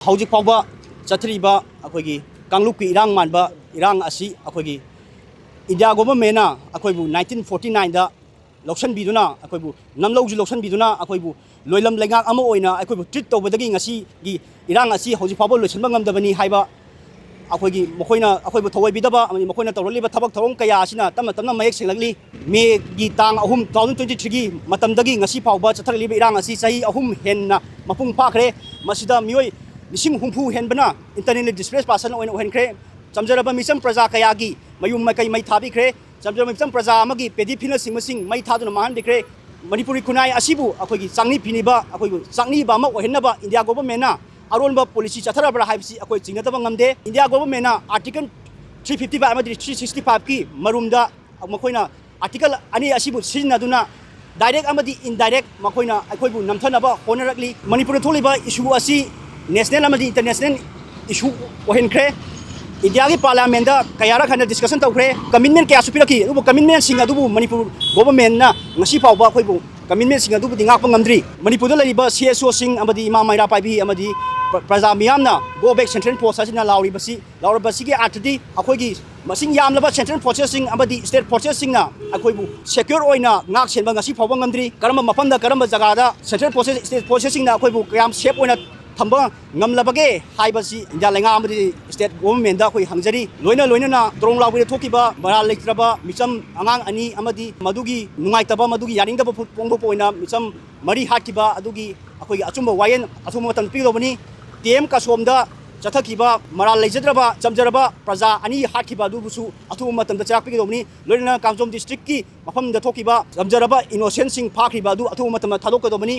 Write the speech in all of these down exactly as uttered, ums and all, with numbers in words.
ꯍꯧꯖꯤꯛ ꯐꯥꯎꯕ ꯆꯠꯊꯔꯤꯕ ꯑꯩꯈꯣꯏꯒꯤ ꯀꯥꯡꯂꯨꯞꯀꯤ ꯏꯔꯥꯡ ꯃꯥꯟꯕ ꯏꯔꯥꯡ ꯑꯁꯤ ꯑꯩꯈꯣꯏꯒꯤ ꯏꯟꯗꯤꯌꯥ ꯒꯣꯚꯔꯟꯃꯦꯟꯅ ꯑꯩꯈꯣꯏꯕꯨ ꯅꯥꯏꯟꯇꯤꯟ ꯐꯣꯔꯇꯤ ꯅꯥꯏꯟꯗ ꯂꯧꯁꯤꯟꯕꯤꯗꯨꯅ, ꯑꯩꯈꯣꯏꯕꯨ ꯅꯝꯂꯧꯁꯨ ꯂꯧꯁꯤꯟꯕꯤꯗꯨꯅ, ꯑꯩꯈꯣꯏꯕꯨ ꯂꯣꯏꯂꯝ ꯂꯩꯉꯥꯛ ꯑꯃ ꯑꯣꯏꯅ ꯑꯩꯈꯣꯏꯕꯨ ꯇ꯭ꯔꯤꯠ ꯇꯧꯕꯗꯒꯤ ꯉꯁꯤꯒꯤ ꯏꯔꯥꯡ ꯑꯁꯤ ꯍꯧꯖꯤꯛ ꯐꯥꯎꯕ ꯂꯣꯏꯁꯤꯟꯕ ꯉꯝꯗꯕꯅꯤ ꯍꯥꯏꯕ, ꯑꯩꯈꯣꯏꯒꯤ ꯃꯈꯣꯏꯅ ꯑꯩꯈꯣꯏꯕꯨ ꯊꯧꯑꯣꯏꯕꯤꯗꯕ ꯑꯃꯗꯤ ꯃꯈꯣꯏꯅ ꯇꯧꯔꯛꯂꯤꯕ ꯊꯕꯛ ꯊꯧꯔꯝ ꯀꯌꯥ ꯑꯁꯤꯅ ꯇꯞꯅ ꯇꯞꯅ ꯃꯌꯦꯛ ꯁꯦꯡꯂꯛꯂꯤ꯫ ꯃꯦꯒꯤ ꯇꯥꯡ ꯑꯍꯨꯝ, ꯇꯨ ꯊꯥꯎꯖꯟ ꯇ꯭ꯋꯦꯟꯇꯤ ꯊ꯭ꯔꯤꯒꯤ ꯃꯇꯝꯗꯒꯤ ꯉꯁꯤ ꯐꯥꯎꯕ ꯆꯠꯊꯔꯛꯂꯤꯕ ꯏꯔꯥꯡ ꯑꯁꯤ ꯆꯍꯤ ꯑꯍꯨꯝ ꯍꯦꯟꯅ ꯃꯄꯨꯡ ꯐꯥꯈ꯭ꯔꯦ꯫ ꯃꯁꯤꯗ ꯃꯤꯑꯣꯏ ꯂꯤꯁꯤꯡ ꯍꯨꯝꯐꯨ ꯍꯦꯟꯕꯅ internally displaced person ꯑꯣꯏꯅ ꯑꯣꯏꯍꯟꯈ꯭ꯔꯦ꯫ ꯆꯝꯖꯔꯕ ꯃꯤꯆꯝ ꯄ꯭ꯔꯖꯥ ꯀꯌꯥꯒꯤ ꯃꯌꯨꯝ ꯃꯀꯩ ꯃꯩ ꯊꯥꯕꯤꯈ꯭ꯔꯦ꯫ ꯆꯝꯖꯔꯕ ꯃꯤꯆꯝ ꯄ꯭ꯔꯖꯥ ꯑꯃꯒꯤ ꯄꯦꯗꯤ ꯐꯤꯜꯅꯆꯤꯡꯕꯁꯤꯡ ꯃꯩ ꯊꯥꯗꯨꯅ ꯃꯥꯡꯍꯟꯕꯤꯈ꯭ꯔꯦ꯫ ꯃꯅꯤꯄꯨꯔꯤ ꯈꯨꯟꯅꯥꯏ ꯑꯁꯤꯕꯨ ꯑꯩꯈꯣꯏꯒꯤ ꯆꯥꯛꯅꯤ ꯐꯤꯅꯤꯕ, ꯑꯩꯈꯣꯏꯕꯨ ꯆꯥꯛꯅꯤꯕ ꯑꯃ ꯑꯣꯏꯍꯟꯅꯕ ꯏꯟꯗꯤꯌꯥ ꯒꯣꯚꯔꯟꯃꯦꯟꯅ ꯑꯔꯣꯟꯕ ꯄꯣꯂꯤꯁꯤ ꯆꯠꯊꯔꯕ꯭ꯔꯥ ꯍꯥꯏꯕꯁꯤ ꯑꯩꯈꯣꯏ ꯆꯤꯡꯅꯗꯕ ꯉꯝꯗꯦ꯫ ꯏꯟꯗꯤꯌꯥ ꯒꯣꯚꯔꯟꯃꯦꯟꯅ ꯑꯥꯔꯇꯤꯀꯜ ꯊ꯭ꯔꯤ ꯐꯤꯐꯇꯤ ꯐꯥꯏꯚ ꯑꯃꯗꯤ ꯊ꯭ꯔꯤ ꯁꯤꯛꯁꯇꯤ ꯐꯥꯏꯚꯀꯤ ꯃꯔꯨꯝꯗ ꯃꯈꯣꯏꯅ ꯑꯥꯔꯇꯤꯀꯜ ꯑꯅꯤ ꯑꯁꯤꯕꯨ ꯁꯤꯖꯤꯟꯅꯗꯨꯅ direct ꯑꯃꯗꯤ indirect ꯃꯈꯣꯏꯅ ꯑꯩꯈꯣꯏꯕꯨ ꯅꯝꯊꯅꯕ ꯍꯣꯠꯅꯔꯛꯂꯤ꯫ ꯃꯅꯤꯄꯨꯔꯗ ꯊꯣꯛꯂꯤꯕ issue ꯑꯁꯤ national ꯑꯃꯗꯤ international issue ꯑꯣꯏꯍꯟꯈ꯭ꯔꯦ꯫ ꯏꯟꯗꯤꯌꯥꯒꯤ ꯄꯥꯔꯂꯤꯌꯥꯃꯦꯟꯗ ꯀꯌꯥꯔꯛ ꯍꯟꯅ discussion ꯇꯧꯈ꯭ꯔꯦ, commitment ꯀꯌꯥꯁꯨ ꯄꯤꯔꯛꯈꯤ, ꯑꯗꯨꯕꯨ commitmentꯁꯤꯡ ꯑꯗꯨꯕꯨ ꯃꯅꯤꯄꯨꯔ ꯒꯣꯚꯔꯟꯃꯦꯟꯅ ꯉꯁꯤ ꯐꯥꯎꯕ ꯑꯩꯈꯣꯏꯕꯨ commitmentꯁꯤꯡ ꯑꯗꯨꯕꯨꯗꯤ ꯉꯥꯛꯄ ꯉꯝꯗ꯭ꯔꯤ꯫ ꯃꯅꯤꯄꯨꯔꯗ ꯂꯩꯔꯤꯕ CSOꯁꯤꯡ ꯑꯃꯗꯤ ꯏꯃꯥ ꯃꯩꯔꯥ ꯄꯥꯏꯕꯤ ꯑꯃꯗꯤ ꯄ꯭ꯔ-, ꯄ꯭ꯔꯖꯥ ꯃꯤꯌꯥꯝꯅ "Go back central force" ꯍꯥꯏꯁꯤꯅ ꯂꯥꯎꯔꯤꯕꯁꯤ, ꯂꯥꯎꯔꯕꯁꯤꯒꯤ ꯑꯥꯔꯊꯗꯤ ꯑꯩꯈꯣꯏꯒꯤ ꯃꯁꯤꯡ ꯌꯥꯝꯂꯕ central forcesꯁꯤꯡ ꯑꯃꯗꯤ state forcesꯁꯤꯡꯅ ꯑꯩꯈꯣꯏꯕꯨ secure ꯑꯣꯏꯅ ꯉꯥꯛ ꯁꯦꯟꯕ ꯉꯁꯤ ꯐꯥꯎꯕ ꯉꯝꯗ꯭ꯔꯤ꯫ ꯀꯔꯝꯕ ꯃꯐꯝꯗ, ꯀꯔꯝꯕ ꯖꯒꯥꯗ central forces, state forcesꯁꯤꯡꯅ ꯑꯩꯈꯣꯏꯕꯨ ꯀꯌꯥꯝ safe ꯑꯣꯏꯅ ꯊꯝꯕ ꯉꯝꯂꯕꯒꯦ ꯍꯥꯏꯕꯁꯤ ꯏꯟꯗꯤꯌꯥ ꯂꯩꯉꯥꯛ ꯑꯃꯗꯤ state governmentꯗ ꯑꯩꯈꯣꯏ ꯍꯪꯖꯔꯤ꯫ ꯂꯣꯏꯅ ꯂꯣꯏꯅꯅ ꯇ꯭ꯔꯣꯡ ꯂꯥꯎꯕꯤꯗ ꯊꯣꯛꯈꯤꯕ ꯃꯔꯥꯜ ꯂꯩꯇ꯭ꯔꯕ ꯃꯤꯆꯝ ꯑꯉꯥꯡ ꯑꯅꯤ ꯑꯃꯗꯤ ꯃꯗꯨꯒꯤ ꯅꯨꯡꯉꯥꯏꯇꯕ, ꯃꯗꯨꯒꯤ ꯌꯥꯅꯤꯡꯗꯕ ꯐꯣꯡꯗꯣꯛꯄ ꯑꯣꯏꯅ ꯃꯤꯆꯝ ꯃꯔꯤ ꯍꯥꯠꯈꯤꯕ ꯑꯗꯨꯒꯤ ꯑꯩꯈꯣꯏꯒꯤ ꯑꯆꯨꯝꯕ ꯋꯥꯌꯦꯜ ꯑꯊꯨꯕ ꯃꯇꯝꯗ ꯄꯤꯒꯗꯧꯕꯅꯤ꯫ ꯇꯤ ꯑꯦꯝ ꯀꯥꯁꯣꯝꯗ ꯆꯠꯊꯈꯤꯕ ꯃꯔꯥꯜ ꯂꯩꯖꯗ꯭ꯔꯕ ꯆꯝꯖꯔꯕ ꯄ꯭ꯔꯖꯥ ꯑꯅꯤ ꯍꯥꯠꯈꯤꯕ ꯑꯗꯨꯕꯨꯁꯨ ꯑꯊꯨꯕ ꯃꯇꯝꯗ ꯆꯩꯔꯥꯛ ꯄꯤꯒꯗꯧꯕꯅꯤ꯫ ꯂꯣꯏꯅꯅ ꯀꯥꯡꯖꯣꯝ districtꯀꯤ ꯃꯐꯝꯗ ꯊꯣꯛꯈꯤꯕ ꯆꯝꯖꯔꯕ innocentꯁꯤꯡ ꯐꯥꯈ꯭ꯔꯤꯕ ꯑꯗꯨ ꯑꯊꯨꯕ ꯃꯇꯝꯗ ꯊꯥꯗꯣꯛꯀꯗꯧꯕꯅꯤ꯫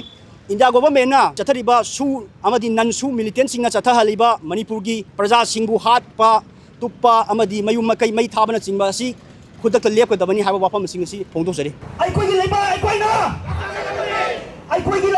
ꯏꯟꯗꯤꯌꯥ ꯒꯣꯚꯔꯟꯃꯦꯟꯅ ꯆꯠꯊꯔꯤꯕ ꯁꯨ ꯑꯃꯗꯤ ꯅꯟ ꯁꯨ militantꯁꯤꯡꯅ ꯆꯠꯊꯍꯜꯂꯤꯕ ꯃꯅꯤꯄꯨꯔꯒꯤ ꯄ꯭ꯔꯖꯥꯁꯤꯡꯕꯨ ꯍꯥꯠꯄ, ꯇꯨꯞꯄ ꯑꯃꯗꯤ ꯃꯌꯨꯝ ꯃꯀꯩ ꯃꯩ ꯊꯥꯕꯅꯆꯤꯡꯕ ꯑꯁꯤ ꯈꯨꯗꯛꯇ ꯂꯦꯞꯀꯗꯕꯅꯤ ꯍꯥꯏꯕ ꯋꯥꯐꯝꯁꯤꯡ ꯑꯁꯤ ꯐꯣꯡꯗꯣꯛꯆꯔꯤ꯫ ꯑꯩꯈꯣꯏꯒꯤ ꯂꯩꯕꯥꯛ ꯑꯩꯈꯣꯏꯅ, ꯑꯩꯈꯣꯏꯒꯤ